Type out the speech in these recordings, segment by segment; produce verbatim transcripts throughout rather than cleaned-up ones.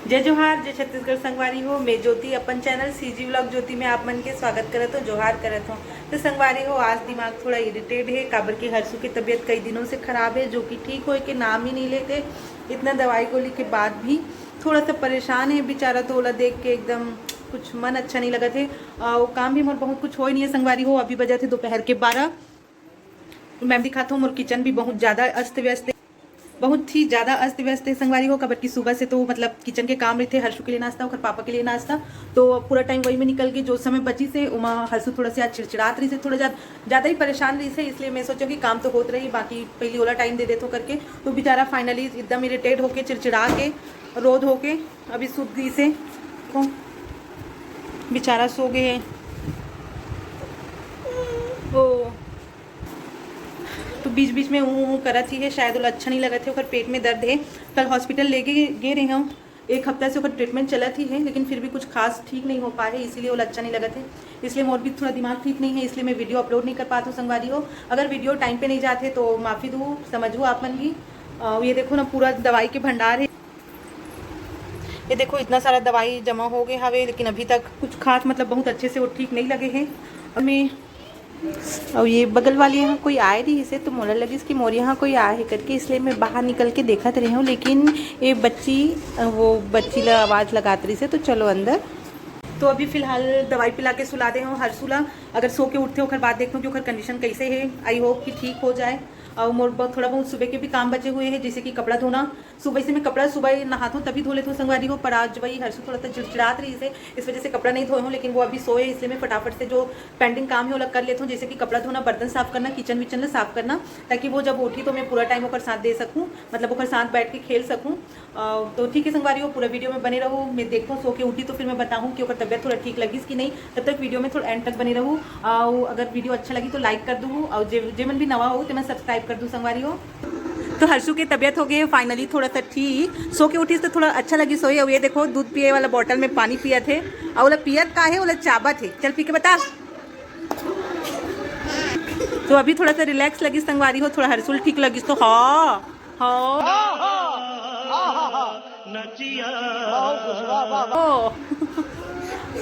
जय जोहार, जय छत्तीसगढ़ संगवारी हो। मैं ज्योति अपन चैनल सीजी व्लॉग ज्योति में आप मन के स्वागत करत हूँ, जोहार करत हूँ। तो संगवारी हो, आज दिमाग थोड़ा इरिटेट है, काबर के हर्षु की तबीयत कई दिनों से खराब है, जो कि ठीक होए के नाम ही नहीं लेते। इतना दवाई गोली के बाद भी थोड़ा सा परेशान है बेचारा, तो ओला देख के एकदम कुछ मन अच्छा नहीं लगत है। और काम भी मोर बहुत कुछ होए नहीं है संगवारी हो। अभी बजे हे दोपहर के बारह। मैं दिखात हूँ, मोर किचन भी बहुत ज्यादा अस्त व्यस्त है, बहुत ही ज्यादा अस्त व्यस्त है संगवारी हो, काबर कि सुबह से तो मतलब किचन के काम रहिथे, हर्षु के लिए नाश्ता, ओकर पापा के लिए नाश्ता, तो पूरा टाइम वही में निकल गई। जो समय बचिस हे ओमा हर्षु थोड़ा सा चिड़चिड़ात रहिस हे, थोड़ा ज्यादा ज्यादा ही परेशान रहिस हे, इसलिए मैं सोचेंव कि काम तो होत रही, बाकी पहली ओला टाइम दे देथों करके। तो बेचारा फाइनली एकदम इरिटेट होके, चिड़चिड़ा के, रोध होके अभी सुत गइस हे। बेचारा सो गए है। ओ, तो बीच बीच में ऊँ ऊँ करत ही है, शायद ओला अच्छा नहीं लगत है, ओकर पेट में दर्द है। कल हॉस्पिटल ले गे गे रहे हूँ, एक हफ्ता से ओकर ट्रीटमेंट चलत ही है, लेकिन फिर भी कुछ खास ठीक नहीं हो पाए है, इसीलिए ओला अच्छा नहीं लगत है। इसलिए मोर भी थोड़ा दिमाग ठीक नहीं है, इसलिए मैं वीडियो अपलोड नहीं कर पात हूँ संगवारी हो। अगर वीडियो टाइम पे नहीं जाते तो माफी दू, समझू आप मन भी। अ, ये देखो ना, पूरा दवाई के भंडार है। ये देखो, इतना सारा दवाई जमा हो गए हवे, लेकिन अभी तक कुछ खास मतलब बहुत अच्छे से वो ठीक नहीं लगे हैं। और मैं, और ये बगल वाले यहाँ कोई आए रहिस हे, तो मोला लगिस कि मोर यहाँ कोई आए है करके, इसलिए मैं बाहर निकल के देखत रही हूँ। लेकिन ये बच्ची, वो बच्ची ला आवाज़ लगात रहिस हे, तो चलो अंदर। तो अभी फिलहाल दवाई पिला के सुला दे हूँ हर्षु ला। अगर सो के उठते ओकर बाद देखते हूँ कि ओकर कंडीशन कैसे है। आई होप कि ठीक हो जाए। और मोर बहुत, थोड़ा बहुत सुबह के भी काम बचे हुए हैं, जैसे कि कपड़ा धोना। सुबह से मैं कपड़ा सुबह नहात हूँ तभी धो लेती हूँ संगवारी हो, पर आज वही हर्षु थोड़ा सा चिड़चिड़ात रहिस हे, इस वजह से कपड़ा नहीं धोए हूँ। लेकिन वो अभी सोए, इसलिए मैं फटाफट से जो पेंडिंग काम है वो अलग कर लेती हूँ, जैसे कि कपड़ा धोना, बर्तन साफ करना, किचन विचन ला साफ करना, ताकि वो जब उठी तो मैं पूरा टाइम ओकर साथ दे सकूँ, मतलब ओकर साथ बैठ के खेल सकूँ। अ, तो ठीक है संगवारी हो, पूरा वीडियो में बने रहो। मैं देखूँ सो के उठी तो फिर मैं बताऊँ कि ओकर तबीयत थोड़ा ठीक लगिस कि नहीं। तब तक वीडियो में थोड़ा एंड तक बने रहू। और अगर वीडियो अच्छा लगी तो लाइक कर दू, और जे जे मन भी नवा हो तो मैं सब्सक्राइब कर दू संगवारी हो। तो हर्षु के तबीयत हो गई है फाइनली थोड़ा सा ठीक, सो के उठिस तो थोड़ा अच्छा लगिस होही। और ये देखो, दूध पिए वाला बॉटल में पानी पियत हे, और ओला पियत का है, ओला चाबत है। चल पी के बता। तो अभी थोड़ा सा रिलैक्स लगिस संगवारी हो, थोड़ा हर्षु ल ठीक लगिस तो। हाँ, हाँ। ओ।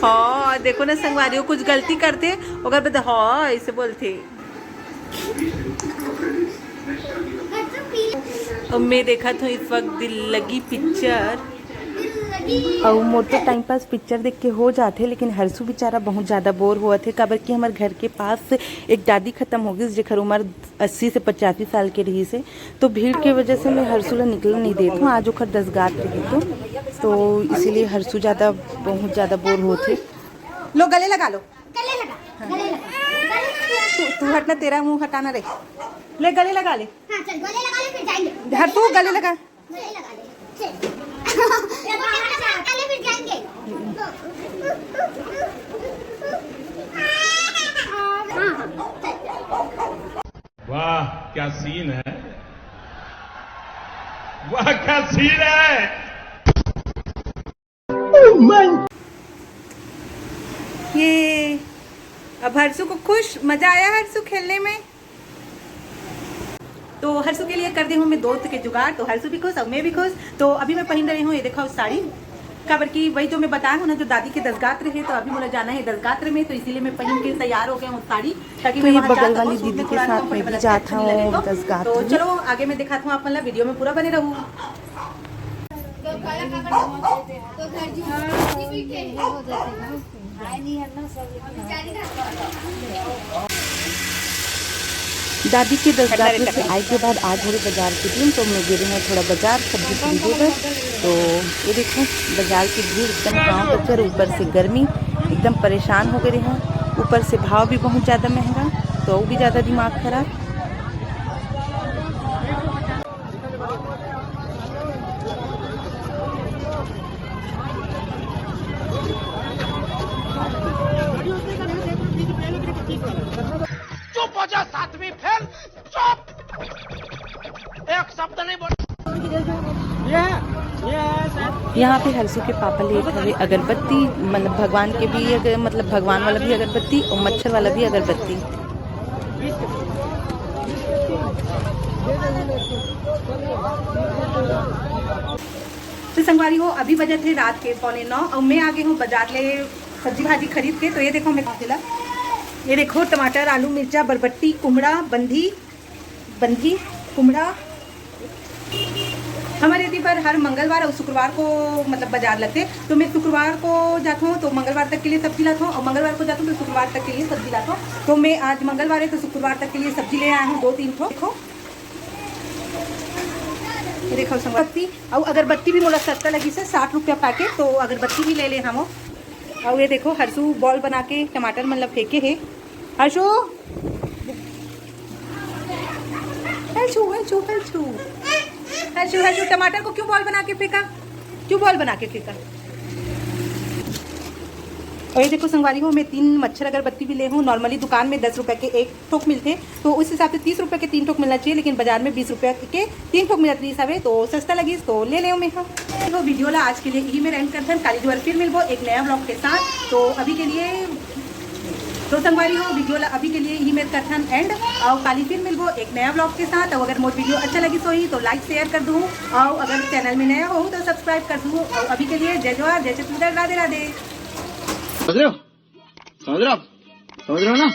हाँ, देखो ना संगवारी हो, कुछ गलती करथे, ओकर बाद हाँ ऐसे बोलथे। और मैं देखत हूँ इस वक्त दिल लगी पिक्चर। और मोर तो टाइम पास पिक्चर देख के हो जाथे, लेकिन हर्षु बेचारा बहुत ज़्यादा बोर होवत हे, काबर कि हमर घर के पास एक दादी खत्म हो गई, जेकर उम्र अस्सी से पचासी साल के रहिस हे। तो भीड़ के वजह से मैं हर्षु ला निकल नहीं देत हूँ। आज ओकर दसगात रही तो, तो इसीलिए हर्षु ज़्यादा, बहुत ज़्यादा बोर होथे। लो, गले लगा लो। गले लगा, गले लगा। तू, तू हटना, तेरा मुंह हटाना रे। ले, गले लगा ले। हाँ, चल, गले लगा ले, फिर जाएंगे। हर्षु, गले लगा। गले लगा ले। चल। गले फिर जाएंगे। हाँ, हाँ, चल। वाह, क्या सीन है, वाह, क्या सीन है। ये अब हर्षु को खुश, मजा आया हर्षु खेलने में। तो हर्षु के लिए कर दी हूँ मैं दोस्त के जुगाड़, तो हर्षु भी खुश और मैं भी खुश। तो अभी मैं पहन रही हूँ, ये देखो साड़ी, काबर कि वही जो मैं बताया हूँ ना, जो दादी के दसगात्र है, तो अभी मोला जाना है दसगात्र में, तो इसीलिए मैं पहन के तैयार हो गया हूँ साड़ी, ताकि तो मैं ये वहाँ जा बगल सकूँ, वाली सूट दीदी में के थोड़ा साथ मैं भी कंफर्टेबल जाता हूँ दसगात्र में। तो चलो, आगे मैं दिखाता हूँ आप मन ला, वीडियो में पूरा बने रहू। दादी के दसगात्र से आए के बाद आज हरे बाजार के दिन, तो मैं गे रहे हैं थोड़ा बाजार सब्जी खरीदे बर। तो ये देखो, बाजार की भीड़ एकदम पाँव पचर, ऊपर से गर्मी, एकदम परेशान हो गए हैं, ऊपर से भाव भी बहुत ज़्यादा महंगा, तो वो भी ज़्यादा दिमाग खराब। चुप हो जा सातवीं फेल, चुप। एक शब्द नहीं बोल। यहाँ पे हर्षु के पापा लेत हवे अगरबत्ती, मतलब भगवान के भी अगर, मतलब भगवान वाला भी अगरबत्ती और मच्छर वाला भी अगरबत्ती। तो संगवारी हो, अभी बजत हे रात के पौने नौ अउ मैं आ गे हूँ बाजार ले सब्जी भाजी खरीद के। तो ये देखो मैं, ये देखो टमाटर, आलू, मिर्चा, बरबट्टी, कुमड़ा, बंधी, बंधी, कुमड़ा। हमर एती बर हर मंगलवार अउ शुक्रवार को मतलब बाजार लगथे, तो मैं शुक्रवार को जाथों तो मंगलवार तक के लिए सब्जी लाथों, अउ मंगलवार को जाथों तो शुक्रवार तक के लिए सब्जी लाथों। तो मैं आज मंगलवार है तो शुक्रवार तक के लिए सब्जी ले आया हूँ दो तीन ठो। देखो, ये देखो संगवारी, अउ अगरबत्ती भी मोला सस्ता लगिस हे, साठ रुपया पैकेट, तो अगरबत्ती भी ले ले हम। अउ ये देखो हर्षु बॉल बना के टमाटर मन ला फेंके हे। हर्षु, हर्षु, हर्षु, हर्षु, हर्षु, हर्षु, टमाटर को क्यों बॉल बना के फेंका? क्यों बॉल बना के फेंका? और ये देखो संगवारी हो, मैं तीन मच्छर अगरबत्ती भी ले हूँ। नॉर्मली दुकान में दस रुपए के एक ठोक मिलथे, तो उस हिसाब से तीस रुपए के तीन ठोक मिलना चाहिए, लेकिन बाजार में बीस रुपए के तीन ठोक मिलत रहिस हवे, तो सस्ता लगिस तो ले ले हूँ मैं। हाँ, तो वीडियो ला आज के लिए यही मेर एंड करथन। काली जुआर फिर मिलबो एक नया ब्लॉग के साथ। तो अभी के लिए, तो संगवारी हो, वीडियो ला अभी के लिए यही मेर करथन एंड। अउ काली फिर मिलबो एक नया ब्लॉग के साथ। अउ अगर मोर वीडियो अच्छा लगिस होही तो लाइक शेयर कर दू, अउ अगर चैनल में नया हो तो सब्सक्राइब कर दू। अउ अभी के लिए जय जोहार, जय छत्तीसगढ़, राधे राधे। समझ रहे हो? समझ रहे हो आप? समझ रहे हो ना?